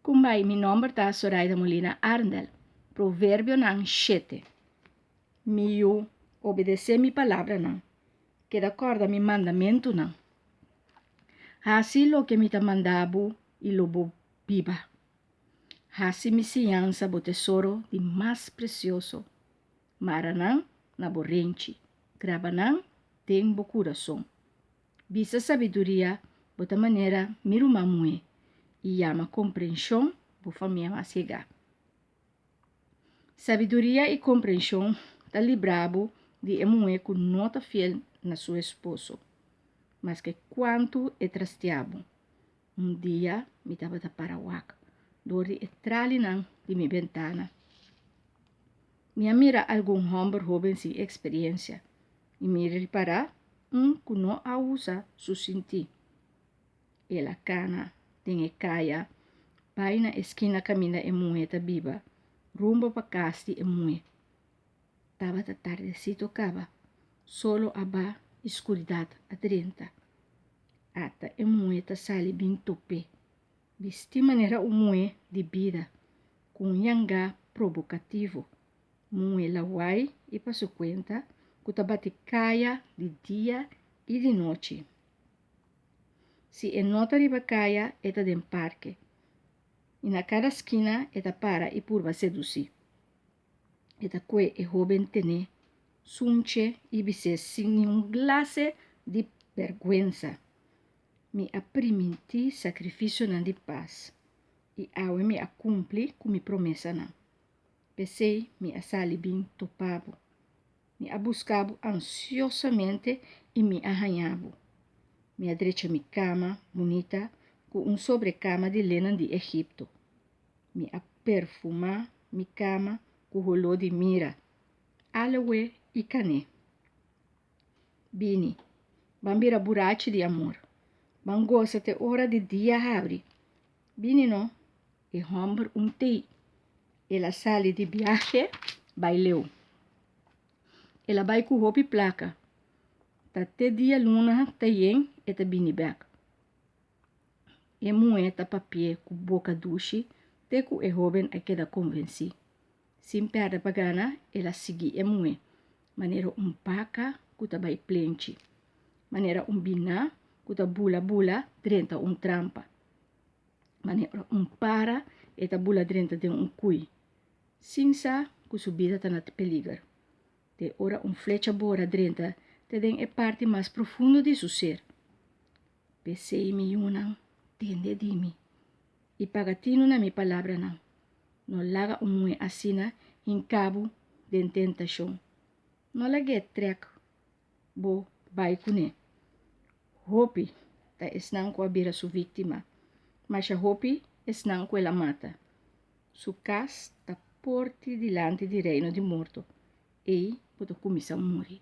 Kumbai, mi nomber ta Soraida Molina Arndel. Proverbionan shete. Mi yu, obedesé mi palabranan. Keda kòrda mi mandamentunan. Hasi loke mi ta manda bo i lo bo biba. Hasi mi siñansa bo tesoro di mas presioso. Mara nan na bo renchi, graba nan den bo kurason. Bisa sabiduria, bo ta manera mi ruman muhé, i yama komprenshon bo famia mas yegá. Sabiduria i komprenshon ta libra bo di e muhé ku no ta fiel na su esposo, maske kuantu e trastia bo. Un dia mi tabata para wak dor di e tralinan di mi bentana. Mi a mira algun hòmber hóben sin eksperiensia i mi ripará un ku no a usa su sintí. El a kana den e kaya bai na e skina kaminda e muhé ta biba, rumbo pa kas di e muhé. Tabata tardesito kaba, solo a ba i skuridat a drenta. Ata e muhé ta sali bin top'é, bistí manera un muhé di bida, ku un yangá probokativo. Muhé lawai i pa su kuenta ku ta bati kaya di dia i di nochi. Si e no ta riba kaya, e ta den parke. I na kada skina e ta para i purba sedusí. E ta kue e hóben ten'é sunche i bis'é sin niun glase di bèrgwensa, Mi a primintí sakrifisionan di pas, i awe mi a kumpli ku mi promesanan. P'esei mi a sali bin topa bo. Mi a buska bo ansiosamente i mi a haña bo. Mi a drecha mi kama bunita ku un sobrekama di lenen di Egipto. Mi a perfumá mi kama ku holó di mira, aloe i kané. Bini, ban bira burachi di amor. Ban gosa te ora di dia habri. Bini no, e hòmber un tei. El a sali di biahe bai leu. El a bai ku hopi plaka. Ta te dia luna ta yen e ta bini bèk. E muhé ta papi'é ku boka dushi te ku e hóben a keda konvensí. Sin pèrdè pa gana, el a sigui e muhé, manera un baka ku ta bai plenchi, manera un biná ku ta bula bula drenta un trampa, manera un para e ta bula drenta den un kui, sin sa ku su bida ta na peliger. Te ora un flecha bora drenta te den e parti mas profundo di su ser. P'esei, mi yunan, tende di mi, i paga tinu na mi palabranan. No laga un muhé asina hinká bo den tentashon. No lag'é trèk bo bai kuné. Hopi ta esnan ku a bira su víktima, masha hopi esnan ku el a mata. Su kas ta porti dilanti di reino di morto, ei bo ta kuminsá muri.